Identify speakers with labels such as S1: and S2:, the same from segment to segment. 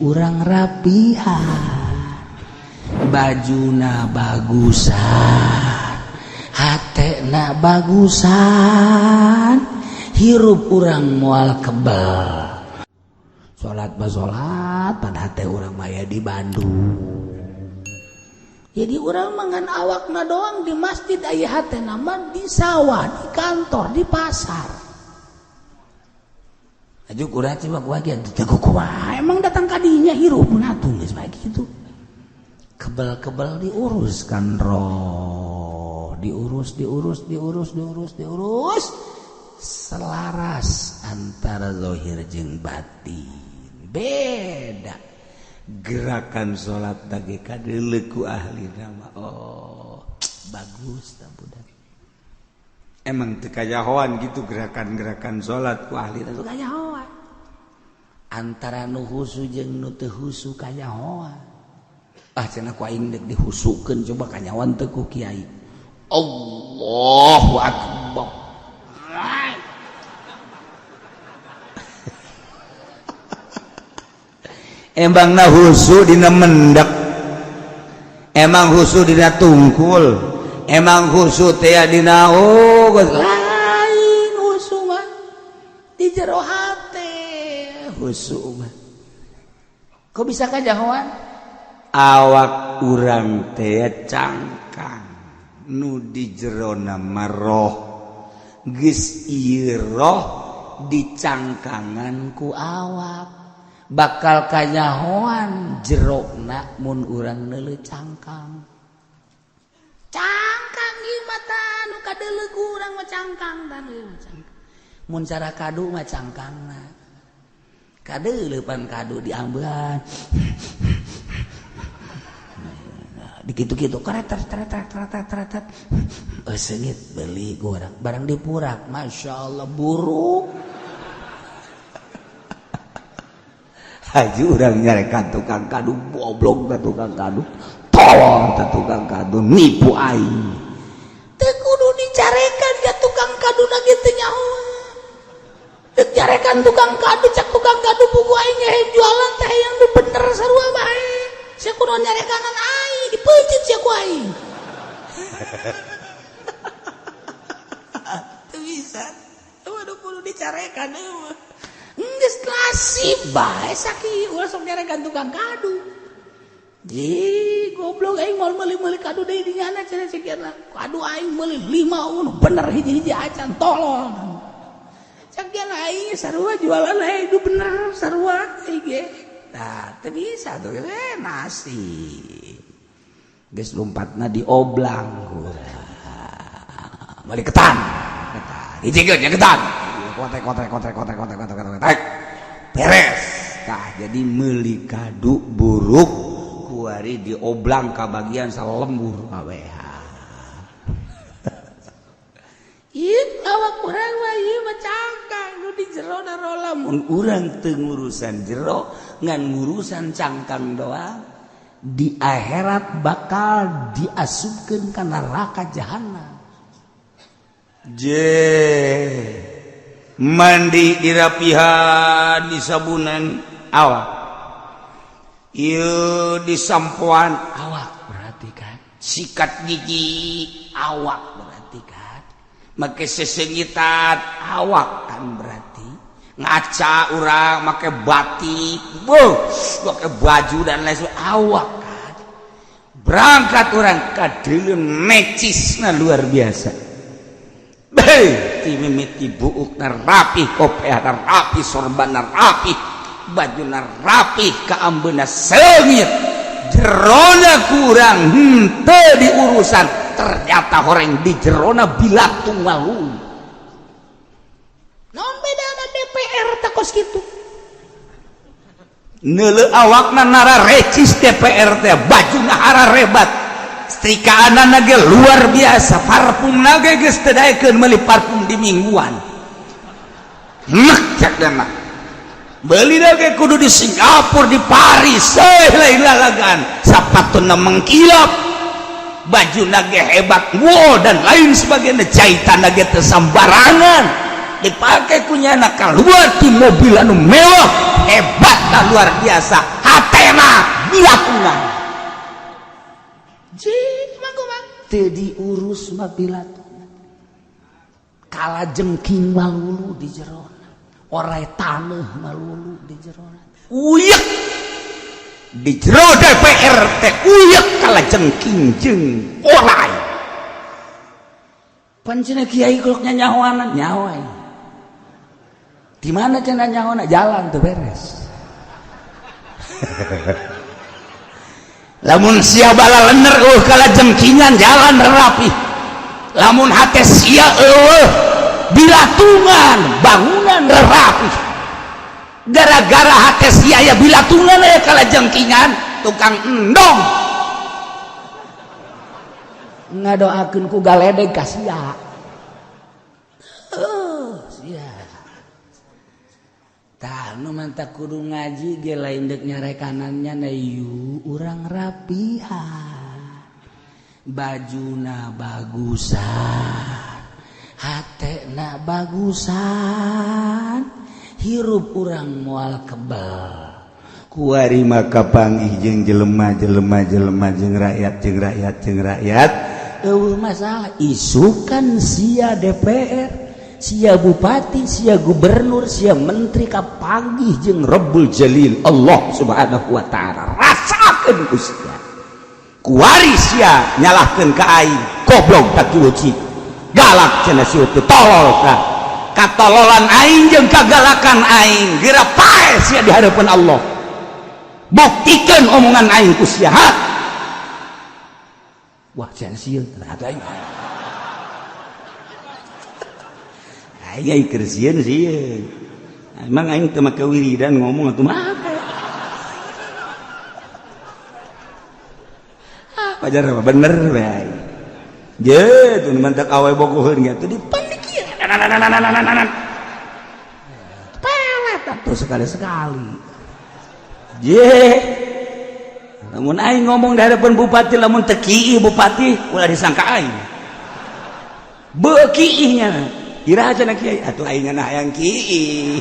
S1: urang rapihan, bajuna bagusan, hatena bagusan, hirup urang moal kebel. Salat basolat pada hate urang maya di Bandung. Jadi urang mangan awakna doang di masjid, aya hatena mah di sawah, di kantor, di pasar. Aju kurang cuma bagian kumaha emang datang kadinya hirup atuh geus bae kitu. Kebel-kebel diurus kan roh, diurus diurus diurus diurus diurus selaras antara zahir jeung batin. Beda gerakan salat lagi kadeuleu ku ahli nama. Oh, bagus ta budak. Emang teu kajahoan gitu gerakan-gerakan salat ku ahli teu kajahoan. Antara nu husu jeung nu teu husu kajahoan. Ah cenah ku aing deuk dihusukeun coba kanyawan teu ku kiai. Allahu akbar. Emangna husu dina mendek, emang husu dina tungkul, emang husu teh dina oh lain husu mah di jero hate husu mah. Kok bisa kajahoan? Awak urang teh cangkang nu di jerona mah roh, geus ieu roh dicangkangan ku awak. Bakal kanyahoan jerokna mun urang neuleuh cangkang. Cangkang ieu mah tah nu kadeuleu ku urang mah cangkang tah nu ieu mah cangkang. Mun cara kadu mah cangkangna. Kadeuleu pan kadu diambean. Dikitu-kitu karetet karetet karetet karetet. Seungit beli ku urang barang dipurak masyaallah buruk. Haji urang nyarekan tukang kadu goblok teh tukang kadu tolol teh tukang kadu nipu aing teu kudu dicarekan ka tukang kadu na ge teu nyaho. Teu nyarekan tukang kadu cak tukang kadu buku aing ge jualan teh yang nu bener sarua bae. Sia kudu nyarekanan aing dipeuncit sia ku aing. Teu bisa. Waduh kudu dicarekan eueuh. Geus nasib bae sakieu ulah sok nyarekan tukang kadu. Ji goblok aing moal meuli-meuli kadu deui di nyana cenah sekian lah. Kadu aing meuli 5 un bener hiji-hiji acan tolol. Sakieu aing sarua jualan aing nu bener sarua aing ge. Tah teu bisa tuh nasib. Geus lompatna dioblang urang. Meuli ketan. Ketan. Hijikeun nya ketan. Kotek kotek kotek kotek kotek kotek kotek beres. Tah jadi meuli kadu buruk kuari dioblang ka bagian salembur kabeh. Ieu awak urang mah ieu mah cangkang nu di jero na rola mun urang teu ngurusan jero ngan ngurusan cangkang doang di akhirat bakal diasupkeun ka neraka jahanam. Je mandi dirapihan disabunan awak ieu disampoan awak berarti kan sikat gigi awak berarti kan make sesengitan awak kan berarti ngaca urang make batik beuh make baju dan lain sebagainya awak kan berangkat urang kadeuleu necisna luar biasa. Ti mimiti buukna rapih, kopeahna rapih, sorbanna rapih, bajuna rapih, kaambeuna seungit, jerona kurang henteu diurusan, ternyata horeng di jerona bilatung malu. Naon bedana DPR teh kos kitu? Neuleuh awakna nara recis DPR teh, bajuna hararebat, setrikaanana ge luar biasa, parfumna ge geus teu daekeun meuli parfum di mingguan. Nek cek mah beli ge kudu di Singapura, di Paris, lain lalagan, sapatuna mengkilap, bajuna ge hebat, wow dan lain sebagainya, jahitan ge teu sambarangan dipakai kunyana keluar di mobil anu mewah hebat luar biasa. Hatena bilatungan. Ji mah kumaha? Teu diurus mah bilatungan. Kala jengking malulu di jerona. Orai taneuh malulu di jerona. Uyek di jero DPR teh uyek kala jengking jeung orai. Pancena kiai kolok nyanyahoanan nyawa. Di mana cenah nyahoana jalan teu beres. Lamun sia bala lener eueuh kala jengkingan jalan rapi. Lamun hate sia eueuh bilatungan bangunan rapi. Gara-gara hate sia ya bilatungan aya kala jengkingan tukang endong. Ngadoakeun ku galedeg ka sia. Sia. Tah nu mantak kudu ngaji ge lain deuk nyarekanannya na yu urang rapihan. Bajuna bagusan, hatena bagusan, hirup urang moal kebal.
S2: Kuari maka panggih jeung jelema-jelema jelema jeung rakyat jeung rakyat jeung rakyat.
S1: Eueuh masalah isukan sia DPR, sia bupati, sia gubernur, sia menteri kapanggih jeung Rabbul Jalil Allah Subhanahu wa taala. Rasakeun ku sia.
S2: Kuari sia nyalahkeun ka aing, goblok tak kieu. Galak cenah sieu teh tolol ka. Katololan aing jeung kagalakan aing geura pae sia di hadapan Allah. Buktikeun omongan aing ku sia.
S1: Wah, sia sieun atuh aing.
S2: Aing keur sieun sieun. Emang aing teu make wiridan ngomong atuh mah. Ah, pajar mah bener bae. Je, tuh mantak awe bogoheun ge atuh dipanikian.
S1: Pelet atuh sekali-sekali.
S2: Je. Lamun aing ngomong di hadapan bupati lamun teu kiih bupati ulah disangka aing. Beukiihnya. Iraha cenah kiai atuh aing na hayang kiih.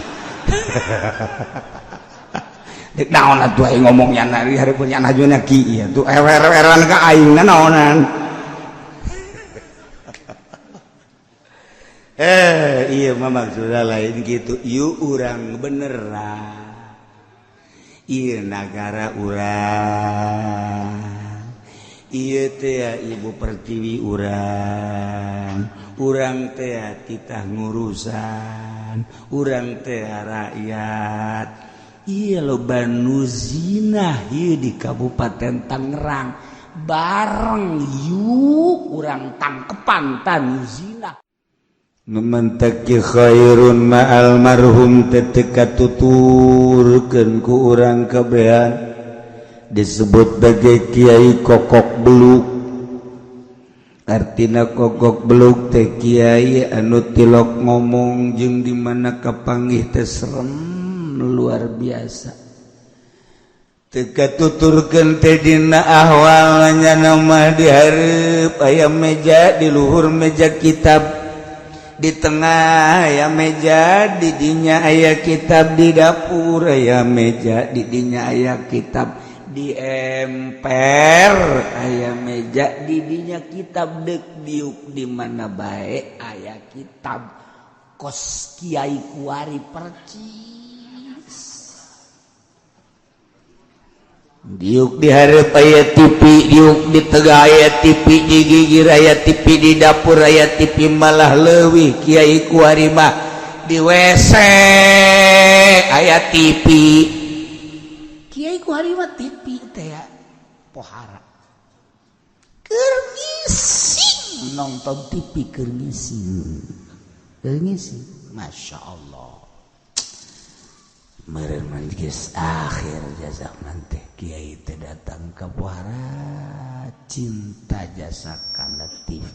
S2: Dek naon atuh aing ngomong nya di hadapan nya najuna kiih atuh ewer-eweran ka aing na naonan. Iya mah maksudna lain gitu. Ieu urang beneran. Ieu nagara urang. Ieu teh Ibu Pertiwi urang. Urang teh titah ngurusan, urang teh rakyat. Ieu loba nu zina ieu di Kabupaten Tangerang.
S1: Bareng yuk urang tangkepan tanu zina.
S2: Nu menteki khairun ma'al marhum teh teu katuturkeun ku urang kabehan. Disebut bagai kiai kokok beluk. Artina kokok beluk teh kiai anu tilok ngomong jeung di mana kapanggih teh serem
S1: luar biasa.
S2: Teu katuturkeun teh dina ahwal nya mah di hareup aya meja di luhur meja kitab, di tengah aya meja di dinya aya kitab, di dapur aya meja di dinya aya kitab,
S1: di emper aya meja di dinya kitab, dek diuk di mana bae aya kitab. Kos kiai kuari percis
S2: diuk di hareup aya TV, diuk di tengah aya TV, di gigir aya TV, di dapur aya TV, malah leuwih kiai kuari mah di WC aya TV.
S1: Kiai kuari mah TV teh ya pohara keur ngising nonton TV, keur ngising, keur ngising. Masya Allah, meureun geus akhir zaman teh kiai teh datang ka pohara cinta jasa kana TV,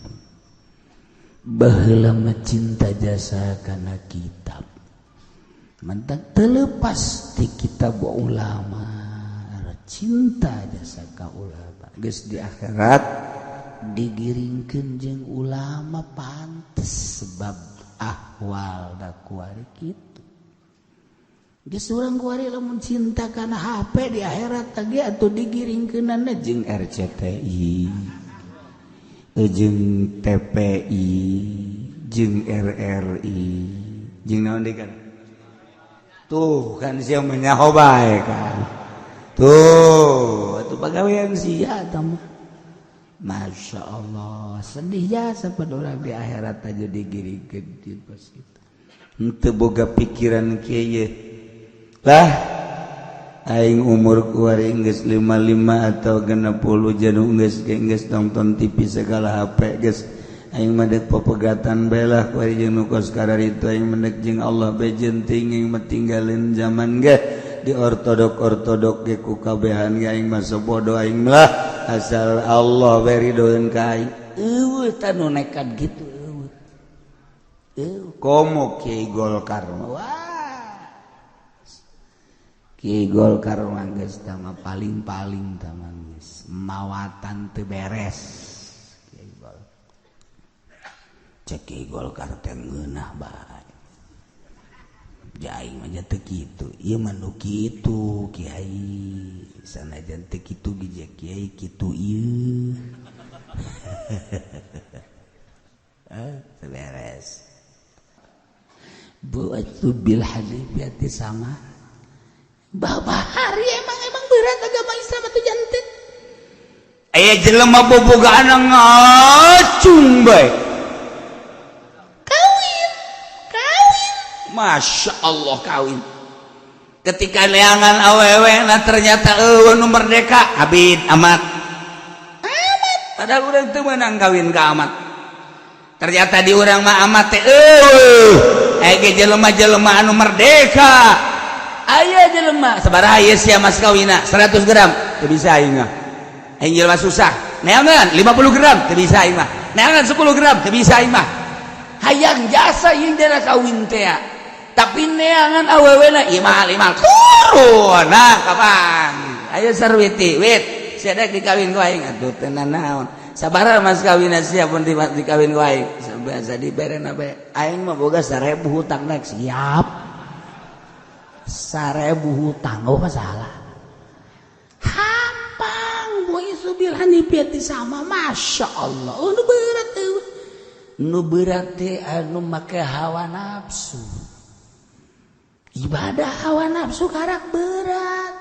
S1: baheula mah cinta jasa kana kitab. Mentak terlepas di kitab ulama, cinta jasa ka ulama geus di akhirat digiringkeun jeung ulama pantes sebab ahwal da kuari kitu. Geus urang kuari lamun cinta kana HP di akhirat teh atuh digiringkeunana jeung RCTI jeung TPI jeung RRI jeung naon deui kan tuh kan sia mah nyaho bae kan tuh atuh pagawean sia eta mah. Masya Allah sedih jasa pada orang di akhirat aja digiringkeun di pas itu henteu boga pikiran kieu lah aing umur kuari geus 55 atau 60 janu geus geus nonton TV segala HP geus aing mah deuk popegatan bae lah kuari jeung nu kos kararitu aing mah deuk jeung Allah bae jenting aing mah tinggalin zaman ge di ortodok-ortodok ge ku kabehan ge aing mah bodoh aing lah asal Allah bae ridoeun ka aing eueuh tah nu nekat gitu eueuh eueuh komo Kiai Golkar wah Kiai Golkar mah geus tah mah paling-paling tah mah geus mawatan teu beres Kiai Golkar cek Kiai Golkar teh ngeunah bae aing mah teu kitu ieu mah nu kitu kiai sanajan teu kitu ge kiai kitu ieu teu beres buat bil hanifiyati sama babahari emang berat agama Islam atau jantan
S2: aya jelema bobogaan ngacung bae
S1: kawin kawin
S2: Masya Allah kawin ketika neangan awewe nah ternyata eueuh nu merdeka abid amat
S1: amat
S2: padahal urang teu meunang kawin ka amat ternyata di urang mah amat teh eueuh aya ge jelema-jelema anu merdeka aya jelema sabaraha ieu sia mas kawina 100 gram teu bisa aing mah aing jelema susah neangan 50 gram teu bisa aing mah neangan 10 gram teu bisa aing mah
S1: hayang jasa ieu dina kawin teh tapi neangan awewena imal imal
S2: turun nah kapan ayo sarwiti wit sia dek dikawin ku aing atuh teu nanaon sabaraha mas kawina sia pun dikawin ku aing biasa diberena bae aing mah boga 1000 hutang nek
S1: siap 1000 hutang oh masalah hampang buisu bil hanifiyati sama Masya Allah oh, nu berat eueuh
S2: nu berat teh anu make hawa nafsu
S1: ibadah hawa nafsu karak berat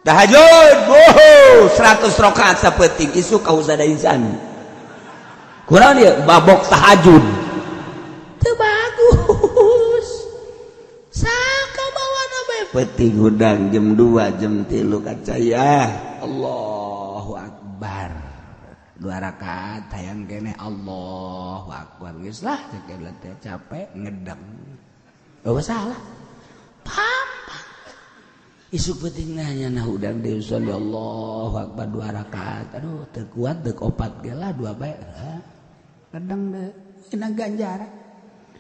S2: tahajud boho 100 rakaat sapeting isuk kausada insan kurang dia babok tahajud
S1: teu bagus saka bawana bae
S2: peting hudang jam 2 jam 3 kacaya Allahu Akbar
S1: 2 rakaat hayang keneh Allahu Akbar geus lah cek teh capek ngedeng oh salah pampang
S2: isuk penting nanya nah hudang deui sholli Allahu Akbar 2 rakaat aduh teu kuat deuk opat ge lah 2 bae
S1: ngedeng deui ina ganjaran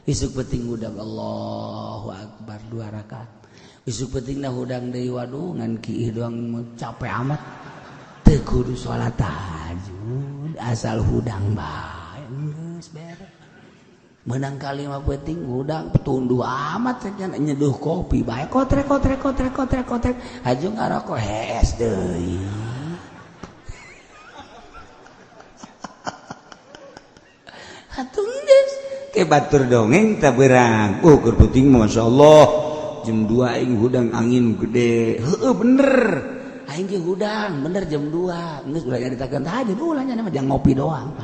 S2: isuk penting hudang Allahu Akbar 2 rakaat isuk penting nah hudang deui waduh ngan kiih doang capek amat teu kudu salat tahajud asal hudang bae geus beres menang kalima penting hudang tunduh amat cek nyeduh kopi bae kotrek kotrek kotrek kotrek kotrek haju ngarokok hees deui
S1: atuh geus
S2: ke batur dongeng tak berang oh keur penting masyaallah jam 2 aing hudang angin gede heueuh bener
S1: aing ge hudang bener jam 2 geus ulah nyaritakeun tahajud ulah nya mah jang ngopi doang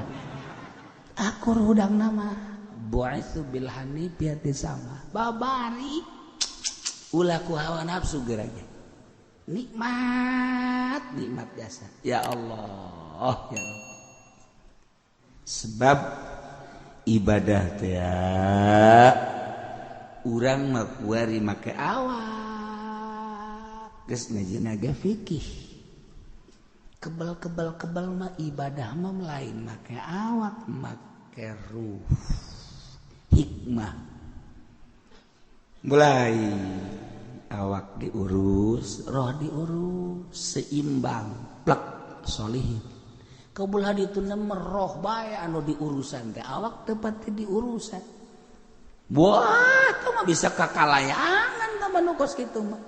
S1: akur hudang nama
S2: bu'itsu bil hanifiyati sama
S1: babari
S2: ulah ku hawa nafsu geuranya
S1: nikmat nikmat jasa
S2: ya Allah ya Allah sebab ibadah teh urang mah kuari make awak geus ngajina ge fikih
S1: kebel-kebel kebel mah ibadah mah lain make awak make ruh
S2: hikmah mulai awak diurus
S1: roh diurus seimbang plek solihin kabulah dituna roh bae anu diurusan teh awak teu pati diurusan
S2: wah teu mah bisa kakalayangan
S1: tah mah nu kos kitu mah.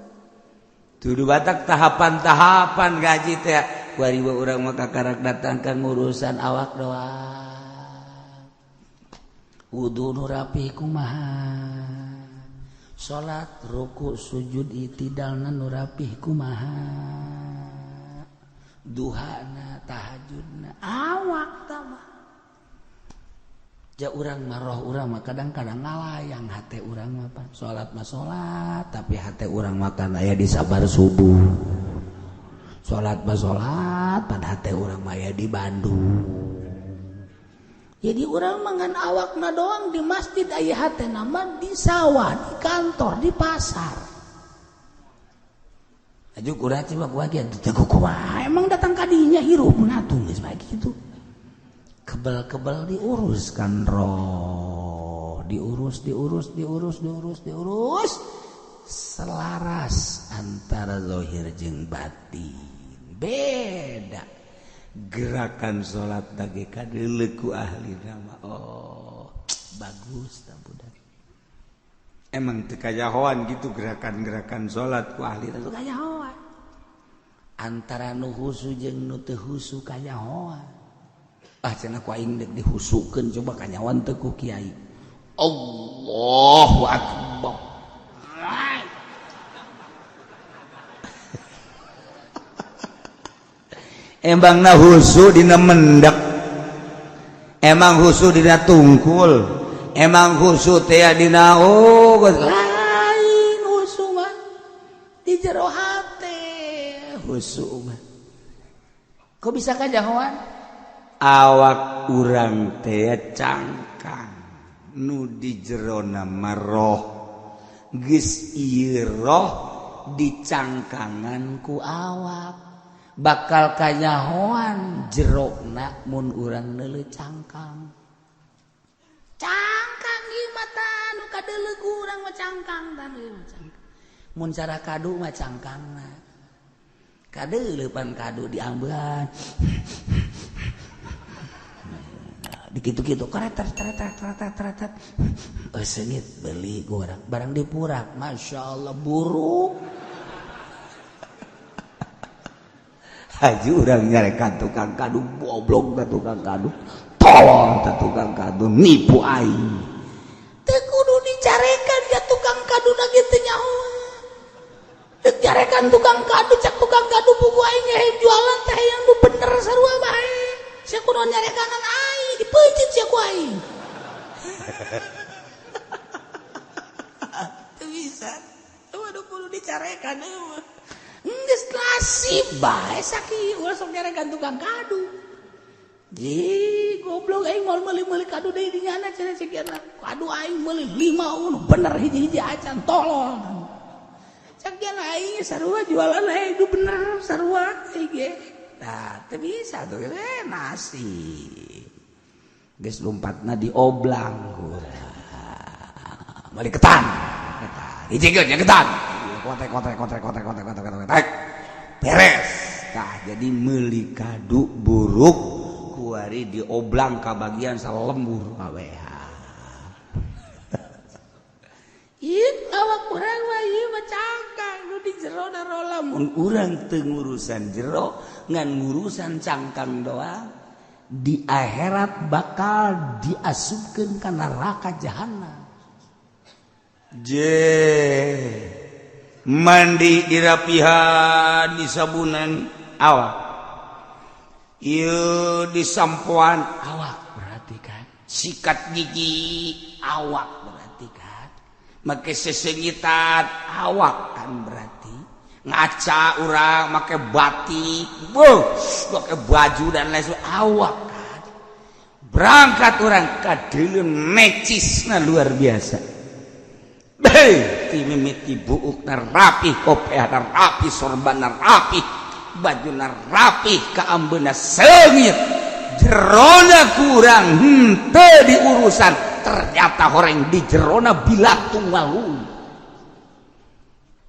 S2: Tuduh batak tahapan-tahapan gaji teh kuari urang mah kakarak datang ka ngurusan awak doang.
S1: Wudu nu rapi kumaha, salat ruku sujud itidalna nu rapih kumaha, duhana tahajudna awak tah mah. Ja urang mah roh urang mah kadang-kadang ngalayang hate urang mah pan. Salat mah salat tapi hate urang mah kan aya di sabar subuh. Salat mah salat pan hate urang mah aya di Bandung. Jadi urang mah ngan awakna doang di masjid aya hatena mah di sawah, di kantor, di pasar. Aju kurang coba gua ge teu kumaha emang datang ka dinya hirupna tuh geus bae kitu. Kebel-kebel diurus kan roh, diurus diurus diurus diurus diurus selaras antara zahir jeung batin. Beda
S2: gerakan salat dage kadeuleu ku ahli nama. Oh,
S1: bagus tah budak.
S2: Emang teu kajahoan gitu gerakan-gerakan salat ku ahli
S1: teh kajahoan. Antara nu husu jeung nu teu husu kajahoan. Ah cenah ku aing deuk dihusukeun coba kanyawan teu ku kiai. Allahu akbar.
S2: Emangna husu dina mendek, emang husu dina tungkul, emang husu teh dina oh
S1: lain husu mah di jero hate husu mah. Kok bisa kajahoan?
S2: Awak urang teh cangkang nu di jerona mah roh, geus ieu roh dicangkangan
S1: ku awak bakal kanyahoan jerona mun urang neuleuh cangkang. Cangkang ieu mah tah nu kadeuleu urang mah cangkang tah ieu mah cangkang. Mun cara kadu mah cangkangna. Kadeuleu pan kadu diambean. Dikitu-kitu kretet kretet kretet kretet. Seungit beli gorang barang dipurak, masya Allah buruk.
S2: Haji urang nyarekan tukang kadu goblok teh tukang kadu tolol teh tukang kadu nipu aing.
S1: Teu kudu dicarekan ya tukang kadu na ge teu nyaho. Teu carekan tukang kadu cak tukang kadu buku aing ge jualan teh yang nu bener sarua bae. Sia kudu nyarekanan aing dipeuncit sia ku aing. Teu bisa. Waduh kudu dicarekan eueuh. Geus nasib bae sakieu ulah sok nyarekan tukang kadu. Ji goblok aing moal meuli-meuli kadu deui di nyana cenah sekian. Kadu aing meuli 5 nu bener hiji-hiji acan tolol. Sakieu aing sarua jualan aing nu bener sarua aing ge.
S2: Nah, teu bisa tuh nasib. Geus lompatna dioblang urang. Meuli ketan. Ketan. Hijikeun nya ketan. Kotek kotek kotek kotek kotek kotek kotek. Beres. Tah jadi meuli kadu buruk kuari dioblang ka bagian salembur kabehan.
S1: Ieu awak urang mah ieu mah cangkang nu di jero na rola
S2: mun urang teu ngurusan jero ngan ngurusan cangkang doang
S1: di akhirat bakal diasupkeun ka neraka jahanam.
S2: Je mandi dirapihan disabunan awak ieu disampoan
S1: awak berarti kan
S2: sikat gigi
S1: awak berarti kan
S2: make sesengitan
S1: awak kan berarti
S2: ngaca urang make batik beuh make baju dan lain sebagainya awak kan berangkat urang kadeuleu necisna luar biasa. Hei, ti mimiti buukna rapih, kopeahna rapih, sorbanna rapih, bajuna rapih, kaambeuna seungit, jerona kurang henteu diurusan, ternyata horeng di jerona bilatung walu.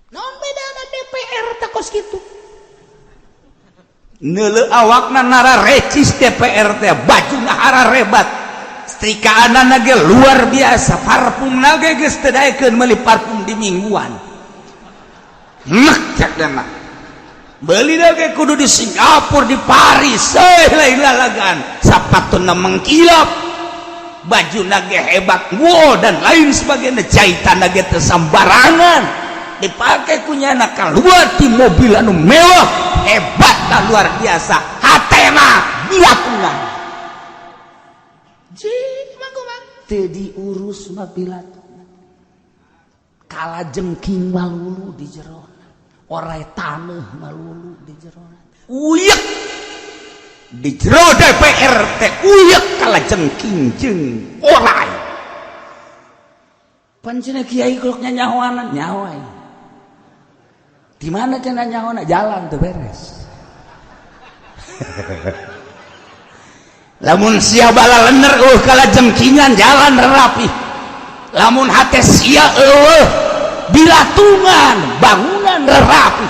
S1: Naon bedana DPR teh kos kitu?
S2: Neuleuh awakna nara recis DPR teh, bajuna hararebat. Setrikaanana ge luar biasa, parfumna ge geus teu daekeun meuli parfum di mingguan. Nek cek dana. Beli ge kudu di Singapura, di Paris, eh lain lalagan. Sapatuna mengkilap, baju ge hebat, wow dan lain sebagainya, jahitan ge teu sambarangan. Dipakai ku nyana keluar di mobil anu mewah, hebat dan luar biasa. Hatena bilatungan.
S1: Ji, mah kumaha? Teu diurus mah bilatungan. Kala jengking malulu di jerona. Orai taneuh malulu di jerona.
S2: Uyek di jero DPR teh uyek kala jengking jeung orai.
S1: Pan cenah kiai kolok nyanyahoanan nyaho aing. Di mana cenah nyahoana jalan teu beres.
S2: Lamun sia bala lener eueuh kala jengkingan jalan rapi. Lamun hate sia eueuh bilatungan bangunan rapi.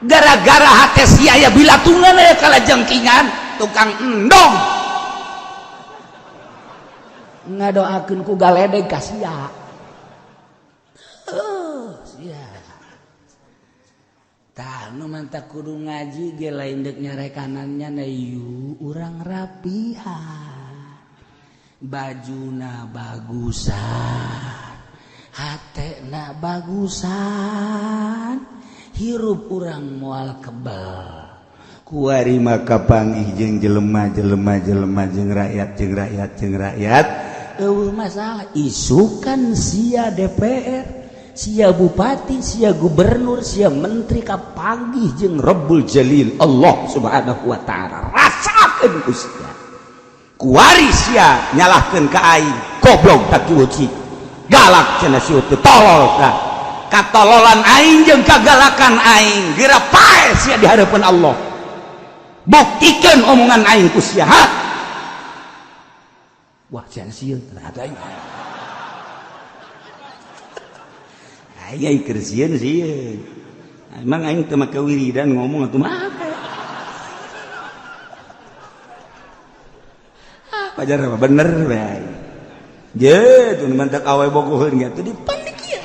S2: Gara-gara hate sia ya bilatungan aya kala jengkingan tukang endong
S1: ngadoakeun ku galedeg ka sia. Sia. Tah nu mantak kudu ngaji ge lain deuk nyarekanannya na yu urang rapihan. Bajuna bagusan, hatena bagusan, hirup urang moal kebal.
S2: Kuari maka panggih jeung jelema jelema jelema jeung rakyat jeung rakyat jeung rakyat.
S1: Eueuh masalah isukan sia DPR, sia bupati, sia gubernur, sia menteri kapanggih jeung
S2: Rabbul Jalil Allah Subhanahu wa taala. Rasakeun ku sia. Kuari sia nyalahkeun ka aing, goblok tak kieu galak cenah si teu tolol ka. Katololan aing jeung kagalakan aing geura pae sia di hadapan Allah. Buktikeun omongan aing ku sia. Ha?
S1: Wah, sia sieun ternyata aing.
S2: Aing keur sieun sieun. Emang aing teu make wiridan ngomong atuh mah. Ah, pajar mah bener bae. Je, tuh mantak awe bogoheun ge atuh dipandikieu.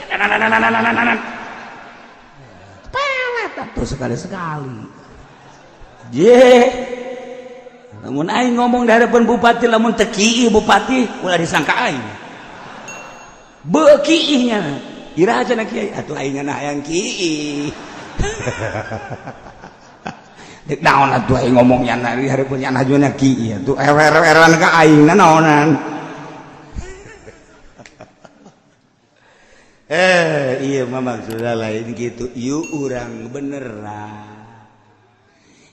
S1: Pelet atuh sekali-sekali.
S2: Je. Lamun aing ngomong di hadapan bupati lamun teu kiih bupati ulah disangka aing. Beukiihnya. Iraha cenah kiai atuh aing na hayang kiih. Dek naon atuh aing ngomong nyana di hadapan nyana juna kiih atuh ewer-eweran ka aing na naonan. Iya mah maksudna lain gitu. Ieu urang beneran.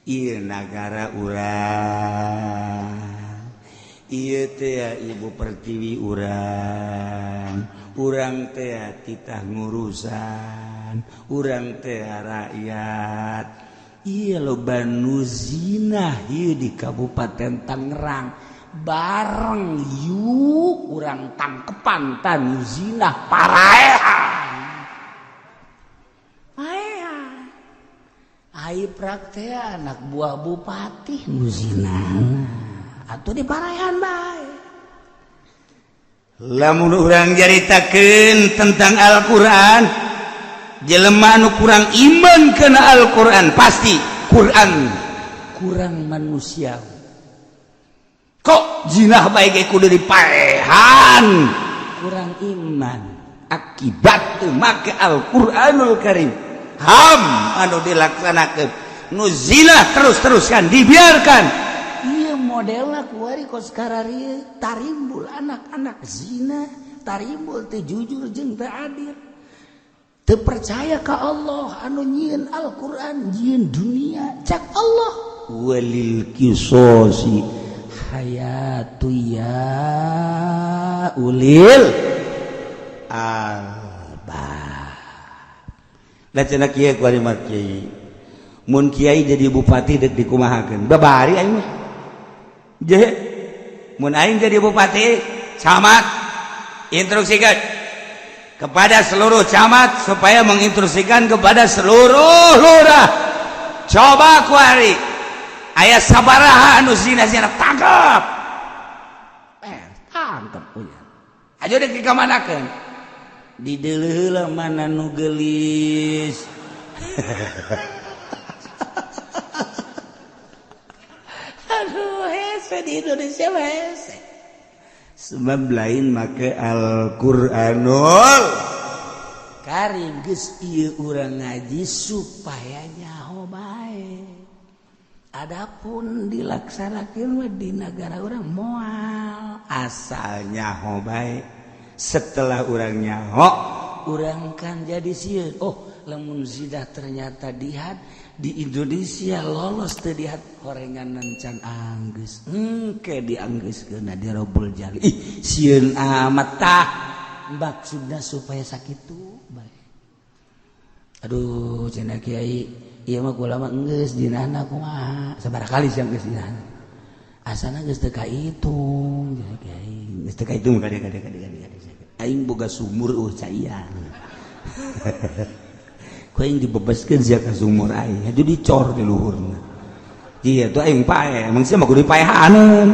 S2: Ieu nagara urang. Ieu teh Ibu Pertiwi urang. Urang teh titah ngurusan, urang teh rakyat. Ieu loba nu zina ieu di Kabupaten Tangerang.
S1: Bareng yuk urang tangkepan tan zina paraehan. Paehan. Ai prakte anak buah bupati nu zina. Atuh diparaehan bae.
S2: Lamun urang nyaritakeun tentang Al-Qur'an, jelema nu kurang iman kana Al-Qur'an pasti Quran
S1: kurang manusia.
S2: Kok jinah bae ge kudu dipaehan,
S1: kurang iman
S2: akibat teu make Al-Qur'anul Karim. Ham anu dilaksanakeun nu zina terus-terusan dibiarkan.
S1: Ieu modelna kuari kos kararieu tarimbul anak-anak zina, tarimbul teu jujur jeung teu adil. Teu percaya ka Allah anu nyieun Al-Qur'an, nyieun dunia, cak Allah
S2: walil qisasi
S1: hayatu ya ulil
S2: albab. Da cenah kieu kuari mah kiai. Mun kiai jadi bupati deuk dikumahakeun. Babari aing mah. Je, mun aing jadi bupati, camat instruksikan kepada seluruh camat supaya menginstruksikan kepada seluruh lurah. Coba kuari aya sabaraha anu zina-zina tangkap.
S1: Tangkap punya.
S2: Aja dek dikamanakeun. Di deuleuh mana nu geulis.
S1: Aduh, hese di Indonesia mah hese.
S2: Sebab lain make Al-Qur'anul
S1: Karim. Geus ieu urang ngaji supaya nyaho bae. Adapun dilaksanakeun mah di negara urang moal.
S2: Asal nyaho bae. Setelah urang nyaho,
S1: urang kan jadi sieun. Oh, lamun zina ternyata dihad di Indonesia lolos teu dihad, horengan can anggeus, engke dianggeuskeun di robul jali. Ih, sieun amat. Tah, maksudna supaya sakitu bae. Aduh, cenah kiai, ieu mah kula mah geus dinana kumaha sabaraha kali sia geus dinana, asana geus teu kahitung cenah kiai,
S2: geus teu kahitung. Kade kade kade kade kade, aing boga sumur eueuh caian ku aing dibebaskeun sia ka sumur aing, jadi dicor di luhurna. Iya tuh, aing pae, emang sia mah kudu dipaehaneun.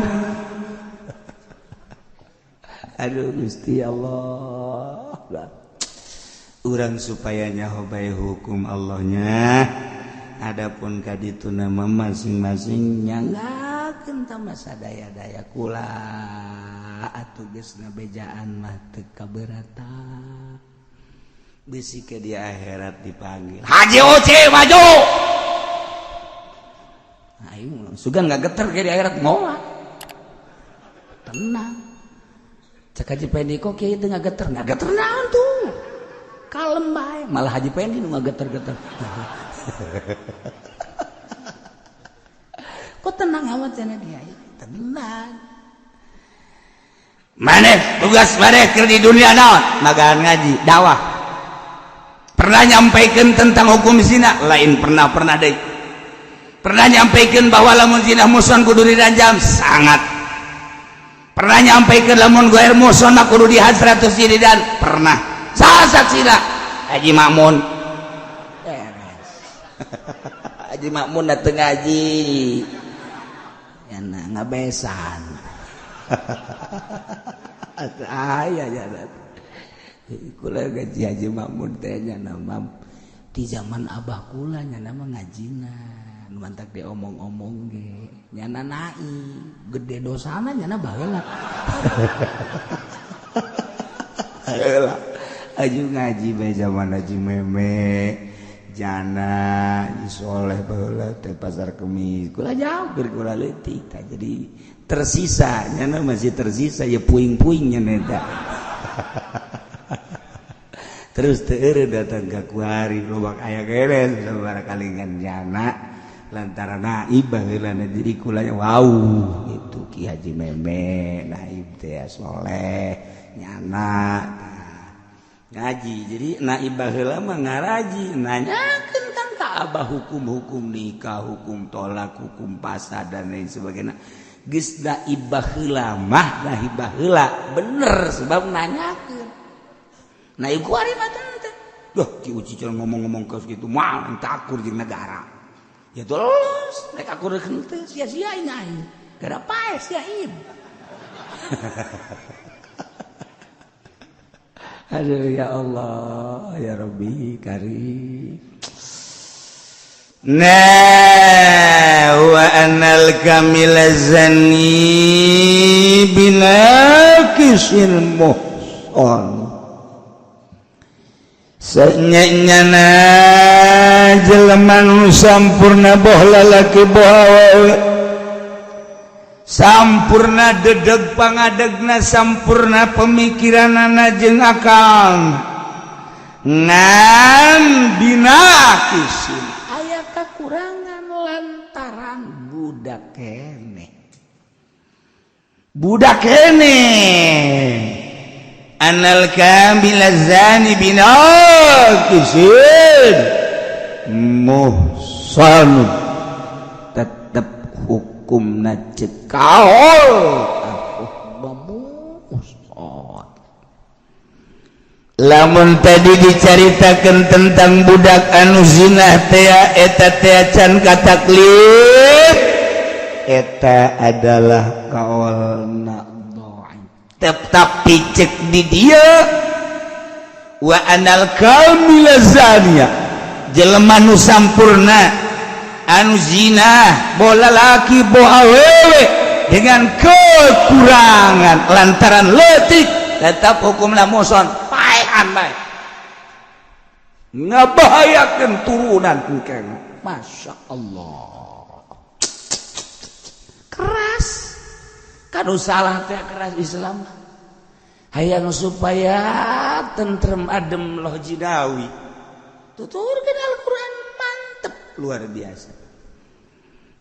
S2: Aduh Gusti Allah, urang supaya nyaho bae hukum Allahnya. Adapun kaditu nama masing-masing
S1: nyanggakeun tah masa daya-daya kula atuh, geus ngabejaan mah teu kaberatan,
S2: bisi ke di akhirat dipanggil
S1: Haji Oce maju. Aing sugan nggak geter ke di akhirat, moal, tenang. Cek Haji Pendi, kok kiai teu ngageter? Ngageter naon tuh, kalem bae. Malah Haji Pendi nu ngageter-geter. Kok tenang amat cenah kiai? Tenang.
S2: Maneh tugas maneh keur di dunia naon? Magaan ngaji, dakwah. Pernah nyampaikan tentang hukum zina? Lain pernah, pernah deh. Pernah nyampaikan bahwa lamun zina muhson kudu diranjam? Sangat. Pernah nyampaikan lamun goer muhson kudu dihad 100 jilidan? Pernah. Salah saksina? Haji Makmun.
S1: Beres. Haji Makmun dateng ngaji ya, nah, ngabesan aya ya. Kula gaji Haji Makmun teh nya nama di zaman abah kula nya nama ngajina nu mantak diomong-omong ge nyana nai gede dosana nyana baheula.
S2: Heula aju ngaji bae zaman Haji Meme jana Haji Soleh baheula teh Pasar Kemis. Kula jauh keur kula leutik tah, jadi tersisa nyana, masih tersisa ya puing-puing nya eta. Terus teu datang ke kuari lobak aya kene sabaraha kalingan jana lantaran naib baheula, jadi kulanya wow itu Ki Haji Meme naib teh soleh nyana ngaji. Jadi naib baheula mah ngaraji nanyakeun kan ka abah hukum-hukum nikah, hukum tolak, hukum pasah, dan lain sebagainya. Geus naib baheula mah naib baheula bener sebab nanyakeun. Naib kuari mah teh duh, Ki Uci ngomong-ngomong ke gitu mah takur jeung negara ya, terus rek akur henteu sia-sia aing gara pae sia ib. Aduh ya Allah ya Rabbi karim. Nah, wa anal kamila zani binakisil muhson. Senyana jelema nu sampurna, boh lalaki boh awewe, sampurna dedeg pangadegna, sampurna pemikiranana jeung akal, ngan binakisin
S1: aya kakurangan lantaran budak keneh,
S2: budak keneh. Anal kamila zani binakisin muhsan, tetep hukumna cekaol
S1: muhsan.
S2: Lamun tadi dicaritakan tentang budak anu zina teh, eta teh can kataklif, eta adalah kaolna. Tetapi cek di dia wa anal kamila zania Jelema nu sampurna anu zina, bola laki bo awewe dengan kekurangan lantaran letik, tetap hukumna muhson, paehan bae, ngabahayakeun turunan engkeng. Masya Allah, keras kanu salah teh, keras Islam. Hayang supaya tentrem, adem loh jinawi, tuturkan Al-Quran, mantep, luar biasa.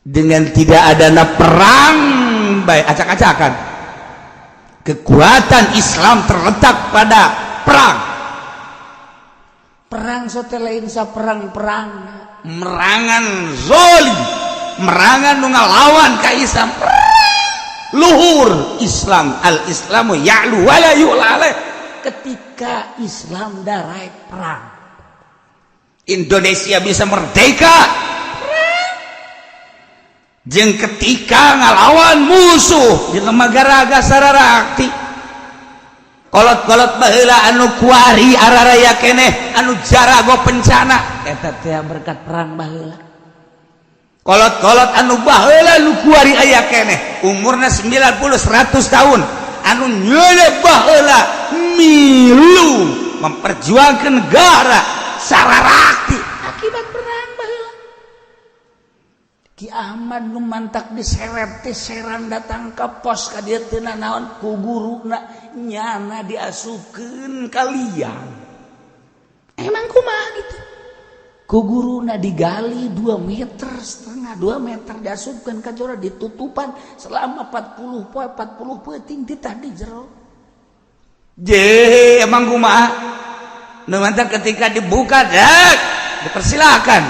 S2: Dengan tidak adanya perang baik acak-acakan, kekuatan Islam terletak pada perang.
S1: Perang sote lain sa perang-perang.
S2: Merangan zolim, merangan nu ngalawan ka Islam. Luhur Islam, al Islamu ya'lu wala yu'la alaih.
S1: Ketika Islam darai perang.
S2: Indonesia bisa merdeka jeung ketika ngalawan musuh di lembaga sararakti. Kolot-kolot baheula anu kuari araraya keneh, anu jarago pencana
S1: eta teh berkat perang baheula.
S2: Kolot-kolot anu baheula nu kuari aya keneh umurna 90 100 tahun, anu nyeule baheula milu memperjuangkan negara sararakti
S1: akibat perang baheula. Ki Ahmad nu mantak diseret teh Serang, datang ke pos ka dieu teu naon ku guruna, nyana diasupkeun
S2: ka liang.
S1: Emang kumaha gitu, ku guruna digali 2 meter setengah, 2 meter, diasupkeun ka jero, ditutupan selama 40 poe 40 peuting, ditah di jero.
S2: Je, emang kumaha nu mantak ketika dibuka dek dipersilakan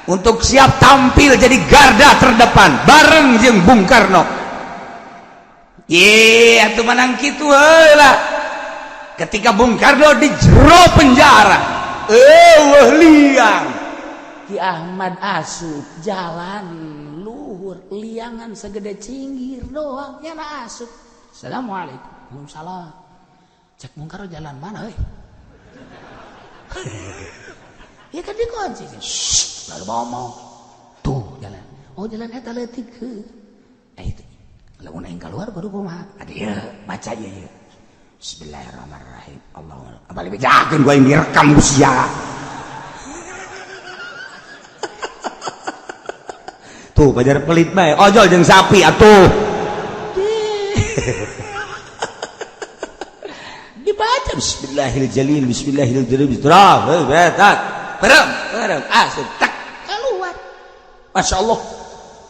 S2: untuk siap tampil jadi garda terdepan bareng jeung Bung Karno. Ye, atuh menang kitu heula. Ketika Bung Karno di jero penjara, eueuh liang.
S1: Ki Ahmad asup jalan luhur, liangan segede cinggir doang, nyana asup. Assalamualaikum. Waalaikumsalam. Cek Bung Karno, jalan mana euy? Ya kan dikunci. Shh, baru ngomong. Tuh jalan. Oh, jalan eta leutik heuh. Eh, itu. Lamun aing keluar kudu kumaha? Ade ya, baca ieu ya. Bismillahirrahmanirrahim. Allahumma abali bejakeun gua yang direkam ku sia.
S2: Tuh pajar pelit bae, ojol jeung sapi atuh.
S1: Dibaca.
S2: Bismillahirrahmanirrahim, bismillahirrahmanirrahim. Bismillahirrahmanirrahim. Perem, perem, asup tak
S1: keluar.
S2: Masya Allah.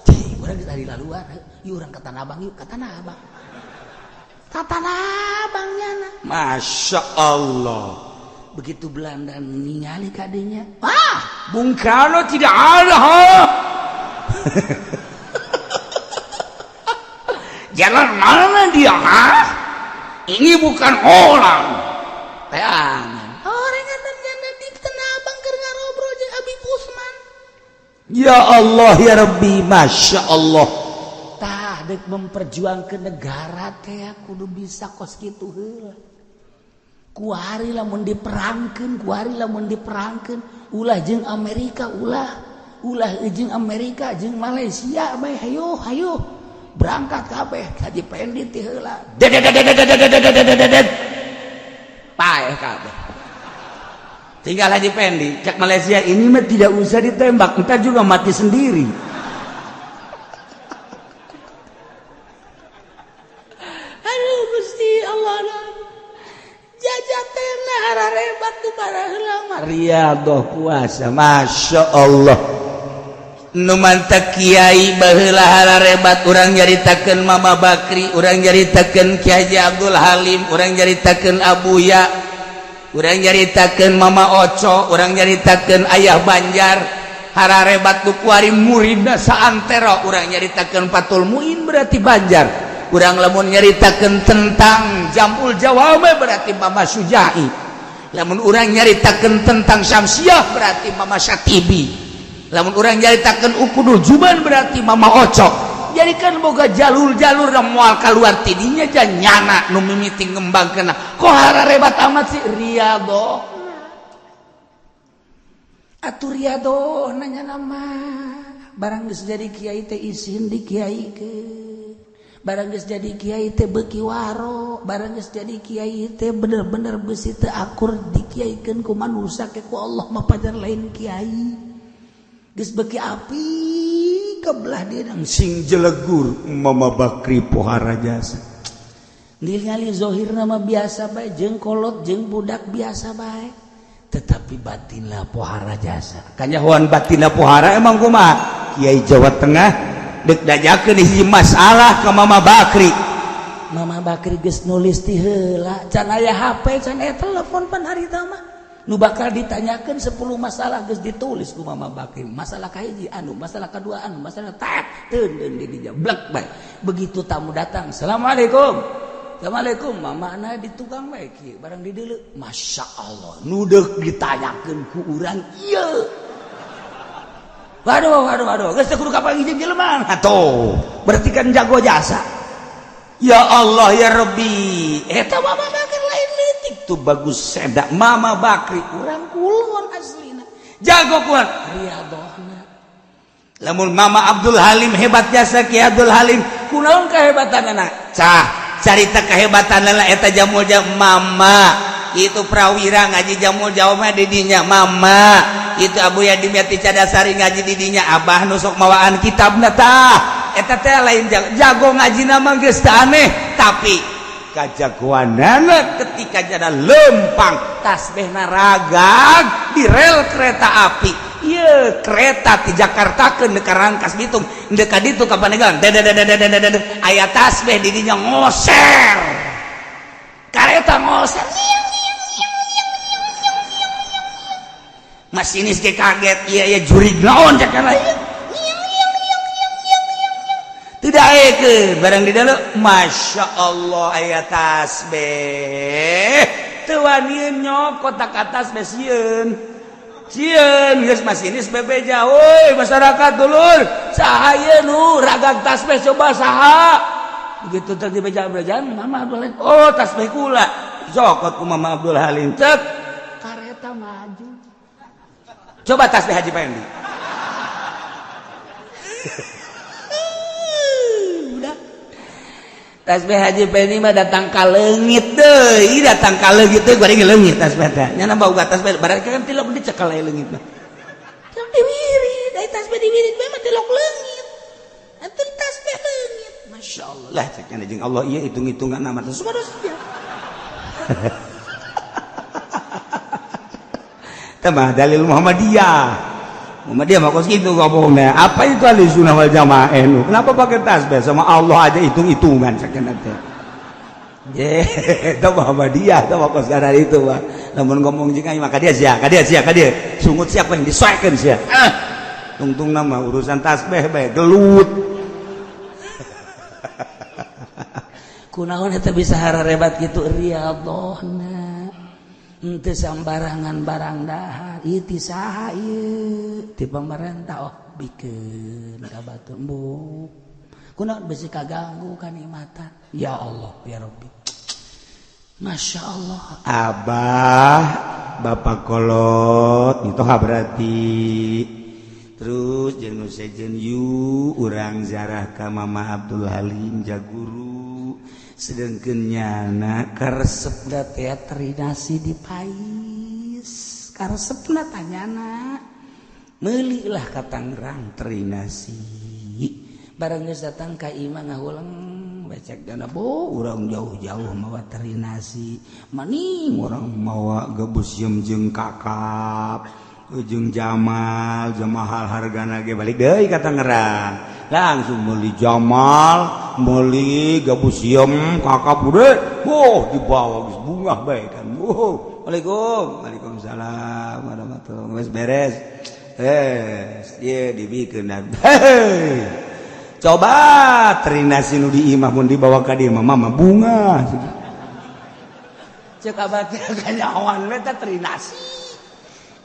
S1: Cih, urang tadi laluan. Yuk urang ke Tanah Abang yuk, ke Tanah Abang. Ke Tanah Abang nyana.
S2: Masya Allah.
S1: Begitu Belanda ningali kadinya, ah,
S2: Bung Karno tidak ada, ha? Jalan mana dia, ha? Ini bukan orang.
S1: Teangan. Orang nyana di Tanah Abang keur ngarobrol jeung Habib Usman.
S2: Ya Allah ya Rabbi, Masya Allah.
S1: Tah dek memperjuangkan negara teh kudu bisa kos kitu heula. Kuari lamun diperangkeun, kuari lamun diperangkeun, ulah jeung Amerika, ulah ulah jeung Amerika jeung Malaysia bae, hayo hayo berangkat kabeh Haji Pendi ti heula.
S2: Dedet paeh kabeh. Tinggal Haji Pendi, cek Malaysia ini mah tidak usah ditembak, entar juga mati sendiri.
S1: Aduh Gusti Allah, jajatena hararebat tu baheula mah.
S2: Riyadhah puasa, Masya Allah. Nu mantak kiai baheula hararebat, urang nyaritakeun Mama Bakri, urang nyaritakeun Ki Haji Abdul Halim, urang nyaritakeun Abuya, urang nyaritakeun Mama Oco, urang nyaritakeun Ayah Banjar. Hararebat nu kuari muridna saantero, urang nyaritakeun Fathul Muin berarti Banjar. Urang lamun nyaritakeun tentang Jamul Jawame berarti Mama Sujai. Lamun urang nyaritakeun tentang Syamsiah berarti Mama Syatibi. Lamun urang nyaritakeun Ukudul Juban berarti Mama Oco. Jadi kan boga jalur-jalur dan moal keluar tidinya nyana nu mimiti ngembangkeun. Kok hararebat amat sih riyadhah.
S1: Atuh riadoh nanya nama barang geus jadi kiai teh isin di kiaikeun. Barang geus jadi kiai teh beuki waro, barang geus jadi kiai teh bener-bener beusi teu akur dikiaikeun ku manusia ke ku Allah mah pajar lain kiai. Geus beuki api kebelah dia
S2: sing jelegur Mama Bakri pohara jasa.
S1: Ningali zohir nama biasa bae jeung kolot jeung budak biasa bae. Tetapi batinlah pohara jasa.
S2: Kanyahoan batinlah pohara emang kumaha? Kiai Jawa Tengah dek dajakeun hiji masalah ka Mama Bakri.
S1: Mama Bakri geus nulis ti heula, can aya HP, can aya telepon pan harita mah. Nu bakal ditanyakeun 10 masalah geus ditulis ku Mama Bakri. Masalah kahiji anu, masalah kadua anu, masalah tak teun di dinya blek bae. Begitu tamu datang, "Assalamualaikum." Assalamualaikum, mama na di tukang bae kieu barang di deuleu. Masya Allah, nu deuk ditanyakeun ku urang ieu. Waduh, waduh, waduh, geus teu kudu kapanggih jeung jelema.
S2: Atuh, berarti kan jago jasa. Ya Allah ya Rabbi, eta Mama Bakri lain leutik tuh bagus sedak Mama Bakri urang kulon aslina. Jago kuat
S1: riadohna.
S2: Lamun Mama Abdul Halim hebat jasa Ki Abdul Halim, kunaon kehebatanana? Cah, carita kehebatan lah eta jamul jam mama itu prawira ngaji jamul jauh didinya mama itu Abu Yadimyati Cadasari ngaji didinya abah nusok mawaan kitabna tah eta teh lain jago, jago ngaji nama geus teu aneh tapi kajagoanana ketika jada lempang tasbihna ragag di rel kereta api. Ieu kereta di Jakarta ke Rangkas Bitung dekat itu ka Pandeglang aya tasbih di dinya ngoser kareta ngoser masinis ge kaget iya iya jurig naon cek lain tidak aya barang di dalam Masya Allah aya tasbih teu wani nyokot ka tasbih sieun sieun geus masinis bebeja woi masyarakat dulur saha ieu nu ragag tasbih coba saha begitu teh dibeja-bejaan Mama Abdul Halim oh tasbih kula cokot ku Mama Abdul Halim cek
S1: kareta maju
S2: coba tasbih Haji Pendi
S1: udah tasbih Haji Pendi mah datang ka leungit
S2: deui datang ka leungit teh bari leungit tasbih teh nya bau tasbih berarti kan tilok dicekal aya leungit mah
S1: tilok diwirid ai tasbih diwirid bae mah tilok leungit atuh tasbih leungit
S2: Masya Allah lah cek nya jeung Allah ieu hitung-hitungan nama teh subhanallah tah dalil Muhammadiyah Muhammadiyah mah kos kitu ngomongna apa itu ahli sunnah wal jamaah nu kenapa pakai tasbih sama Allah aja hitung-hitungan cek teh ye eta Muhammadiyah tah mah kos gara itu mah lamun ngomong jeung aing mah ka dia sia ka dia sia ka dia sungut siapa yang disoekeun sia ah tungtung nama urusan tasbih bae gelut
S1: kunaon eta bisa hararebat kitu riadohna henteu sambarangan barang dahar ieu ti saha ieu ti pamarentah oh bikeun ka batur embung kunaon besi kaganggu kanikmatan ya Allah ya Rabbi Masya Allah
S2: abah bapak kolot itu berarti terus jeung nu sejen yu urang zarah ka Mama Abdul Halim jaguru sedangkan nyana
S1: karesepna teh terinasi di pais karesepna tanyana meulilah ka Tangerang
S2: terinasi
S1: barang geus datang ka imah ngahuleng becek dana bo urang jauh-jauh mawa terinasi maning
S2: urang mawa gebus jeung jeung kakap ujung Jamal jamahal hargana ge balik deui ka Tangerang langsung meuli Jamal meuli gabus siem kakap udah oh dibawa geus bungah bae kan oh Waalaikum waalaikumsalam warahmatullahi geus beres ieu dibikeun coba terinasi nu di imah mun dibawa ka dieu mah mama bunga
S1: cek abah teh kanyawan we teh terinasi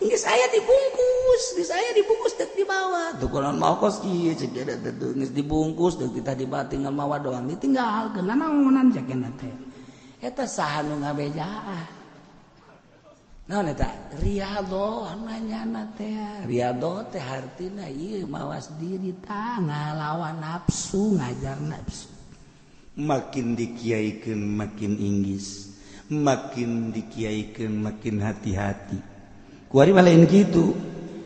S1: geus aya dibungkus, geus aya dibungkus dek dibawa. Tuh kunaon mau kos kieu cek dia teh geus dibungkus dek kita dibawa tinggal mawa doang ditinggalkeun nanaonan cek teh. Eta saha nu ngabejaan. Naon eta? Riyadhah nanyana teh. Riyadhah teh hartina ieu mawas diri tah ngalawan nafsu, ngajar nafsu.
S2: Makin dikiaikeun makin inggis, makin dikiaikeun makin hati-hati. Kuari mah lain kitu.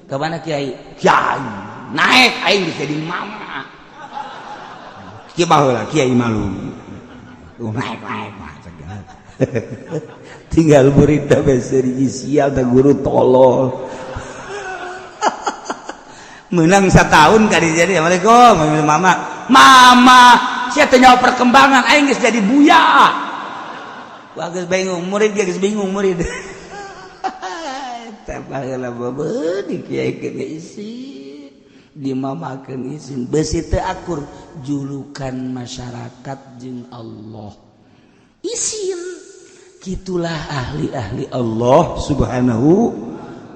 S1: Ka mana kiai? Kiai naik aing geus jadi mama.
S2: Kieu baheula kiai malu. Tuh naik-naik mah tinggal murid beseri sial teh guru tolol. Menang setahun kali jadi assalamualaikum mama. Mama, sia teh nyawa perkembangan aing geus jadi buya. Wah geus bingung murid geus bingung murid. Eta baheula bebeut dikiaikeun isi dimamakeun isin besi teu akur julukan masyarakat jeung Allah. Isin gitulah ahli-ahli Allah Subhanahu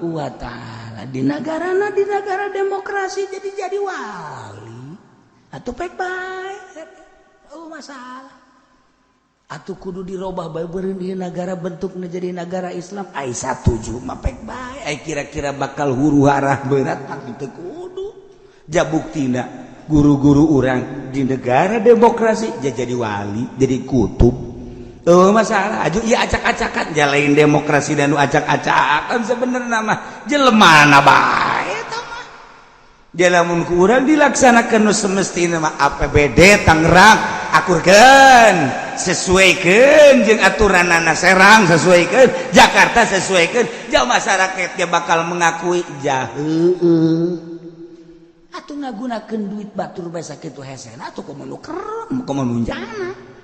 S1: wa ta'ala di negarana di negara demokrasi jadi wali atau pek bae oh masalah atuh kudu dirobah bae beureun di negara bentukna jadi negara Islam ai satuju mah pek bae
S2: ai kira-kira bakal huru hara berat mah teu kudu. Ja buktina guru-guru urang di negara demokrasi jadi wali jadi kutub. Oh masalah aju ieu acak-acakan jalain demokrasi dan nu acak-acakan sebenarnya mah jelema bae eta mah. Lamun ku urang dilaksanakan nu semestina mah APBD Tangerang akurkeun sesuaikeun jeung aturanana, Serang sesuaikeun, Jakarta sesuaikeun, jauh masyarakat ge bakal mengakui jaheueuh.
S1: Atuh ngagunakeun duit batur bae sakitu hesena atuh komo nu kerem komo nu nyana.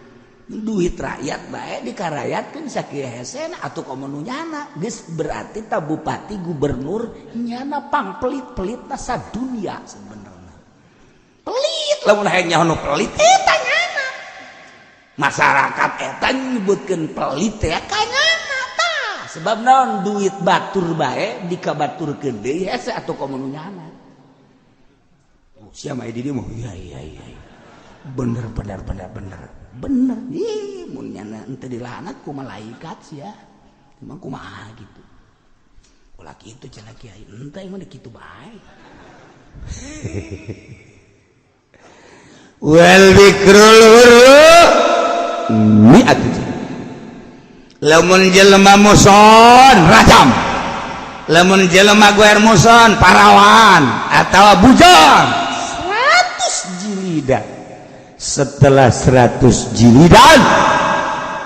S1: Duit rakyat bae dikarayatkeun sakieu hesena atuh komo nu nyana geus berarti ta bupati gubernur nyana pangpelit-pelitna sadunia sebenarna. Pelit lamun hayang nyaho nu pelit eta nyana. Masyarakat eta nyebutkeun pelit teh ka nyana tah sebab naon duit batur bae dikabaturkeun deui hese atuh komo nu nyana. Oh, sia mah di dieu mah iya iya iya. Bener bener bener bener. Bener ih mun nyana henteu dilaknat ku malaikat sia. Emang kumaha gitu. Ulah kitu cenah kiai henteu emang kitu bae.
S2: Wal bikrul hurru mi'atu lamun jelema muson rajam, lamun jelema guer muson parawan atawa bujang 100 jilidan. Setelah 100 jilidan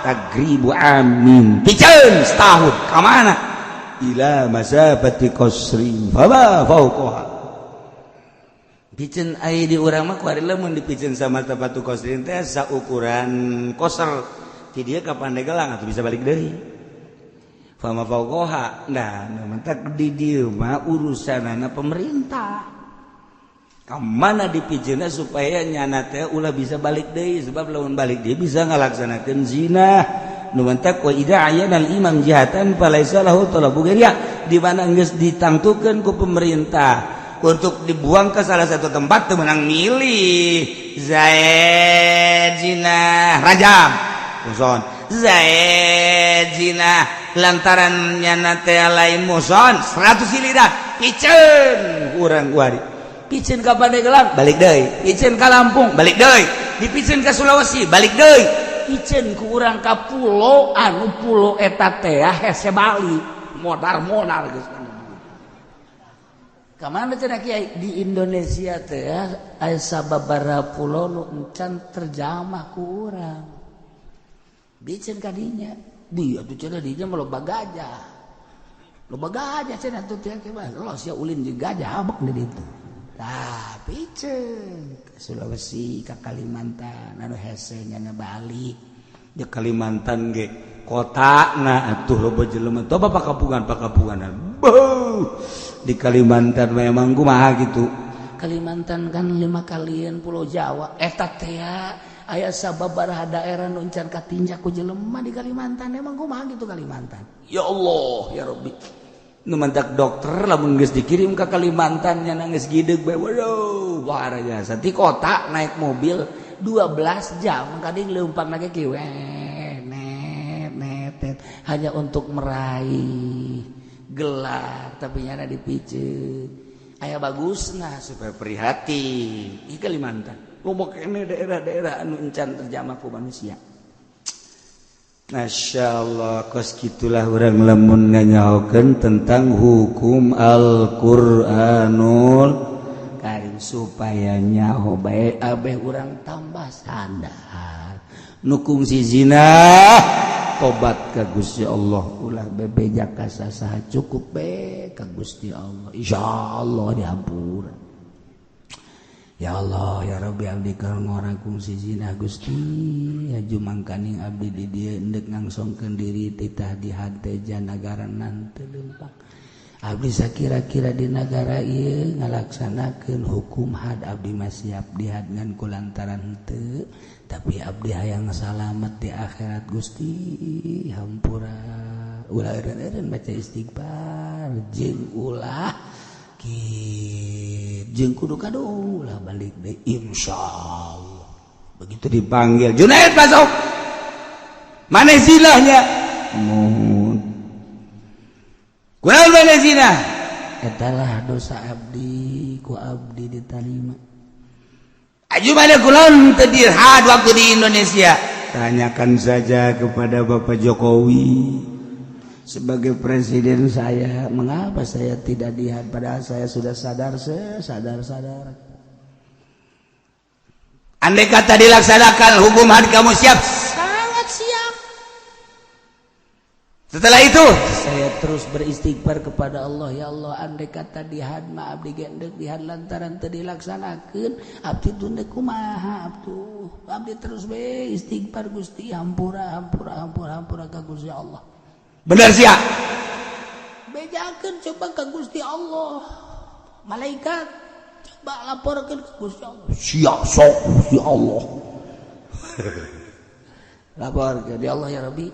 S2: tagribu amin piceun setahun ka mana ila masafati qasrin fama fawqaha. Piceun ai di urang mah kuari lamun dipiceun sama tapatu qasrin teh saukuran qasr ti dieu ka Pandeglang atuh bisa balik deui fama fawqaha. Nah mentak di dieu mah urusanana pemerintah ka mana dipiceunna supaya nyana teh ulah bisa balik deui sebab lamun balik deui bisa ngalaksanakeun zina. Nu mentak wa idza ayyana al imam jihatan falaisa lahu talabu ghairiha, di mana geus ditangtukeun ku pemerintah untuk dibuang ke salah satu tempat teu meunang milih. Zaid zina rajam muson, Zaid zina lantaran nyana teh lain muson 100 jilidan piceun urang kuari piceun ka Pandeglang balik deui, piceun ka Lampung balik deui, dipiceun ka Sulawesi balik deui,
S1: piceun ku urang ka pulo anu pulo eta teh hese Bali modar-modar geus. Ka mana cenah kiai di Indonesia teh aya sababaraha pulo nu encan terjamah ku urang. Piceun ka dinya. Di atuh cenah dinya mah loba gajah. Loba gajah cenah atuh teh mah. Los sia ulin jeung gajah habek di ditu. Tah piceun ke Sulawesi ka Kalimantan anu hese nyana balik.
S2: Di Kalimantan ge kota na atuh loba jelema teh pakapungan pakapunganan. Beuh. Di Kalimantan memang kumaha gitu.
S1: Kalimantan kan 5 kalian Pulau Jawa eta teh aya sababaraha daerah nu encan katinjak ku jelema di Kalimantan emang kumaha gitu Kalimantan. Ya Allah ya Rabbi.
S2: Nu mantak dokter lamun geus dikirim ka Kalimantan nya geus gideg bae waduh bahaya.
S1: Di kota naik mobil 12 jam kadang leumpang lagi kieu net net net. ketet hanya untuk meraih gelar, tapi nyana dipiceun. Aya bagusna supaya prihatin di Kalimantan, loba keneh daerah-daerah anu encan terjamah ku manusia.
S2: Masya Allah, kos gitulah urang lamun nganyahokeun tentang hukum Al-Qur'anul Karim, supaya nyaho bae abeh urang tambah sadar nu kungsi zina tobat ka Gusti Allah, ulah bebeja ka sasaha, cukup be ka Gusti Allah, insyaallah dihampura. Ya Allah, ya Rabbi, abdi keur ngora kungsi zina, Gusti. Haju mangkaning abdi di dieu endek ngangsongkeun diri titah di hate nagara teu leumpang. Abdi sakira-kira di nagara ieu ngalaksanakeun hukum had, abdi mah siap dihad, ngan kulantaran henteu, tapi abdi hayang salamet di akhirat, Gusti, hampura. Ulah eureun-eureun baca istighfar jeung ulah jeung kudu kado ulah balik deh, insyaallah. Begitu dipanggil, "Junaid, masuk." "Mana zinahnya?" "Mohon." "Kunaon mana zina?"
S1: "Etalah dosa abdi, ku abdi ditarima."
S2: "Aju mana kunaon teu dihad waktu di Indonesia?" Tanyakan saja kepada Bapak Jokowi
S1: sebagai presiden saya, mengapa saya tidak dihad padahal saya sudah sadar, sadar sadar.
S2: Andai kata dilaksanakan hukum had, kamu siap?
S1: Sangat siap.
S2: Setelah itu?
S1: Saya terus beristighfar kepada Allah. Ya Allah, andai kata dihad mah abdi gendek dihad lantaran teu dilaksanakeun, abdi teu kumaha abtu. Abdi terus be istighfar, Gusti, hampura, hampura, hampura, hampura ka Gusti Allah.
S2: Bener siap?
S1: Bejakeun coba ke Gusti Allah. Malaikat coba laporkan ke Gusti Allah.
S2: Siap sok Gusti Allah.
S1: Lapor ke dia Allah, ya Rabbi,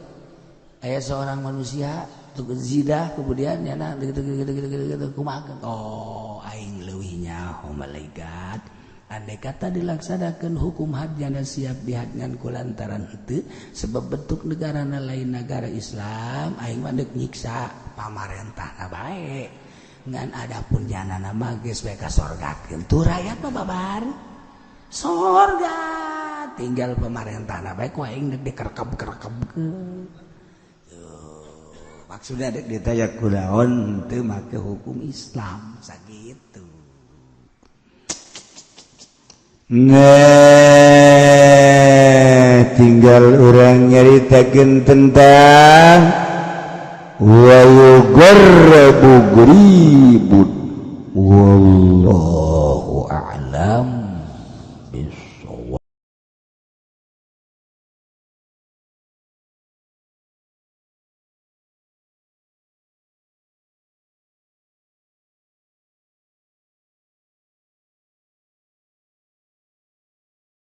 S1: aya seorang manusia tuh zina, kemudian ya nah gitu gitu gitu gitu gitu, kumaha? Oh, aing leuwih nyaho, malaikat. Andai kata dilaksanakan hukum had, jana siap dihad, ngan kulantaran henteu, sebab bentuk negara lain negara Islam, aing mah deuk nyiksa pamarentahna bae, ngan adapun jana mah geus we ka sorgakeun tuh, rakyat mah babar sorga, tinggal pamarentahna bae ku aing deuk dikerkeb-kerkebkeun.
S2: Maksudnya dek ditanya kunaon teu make hukum Islam, sakitu. Nah, tinggal urang nyaritakeun tentang wa yugarrabu gharibun, wallahu a'lam bissawab.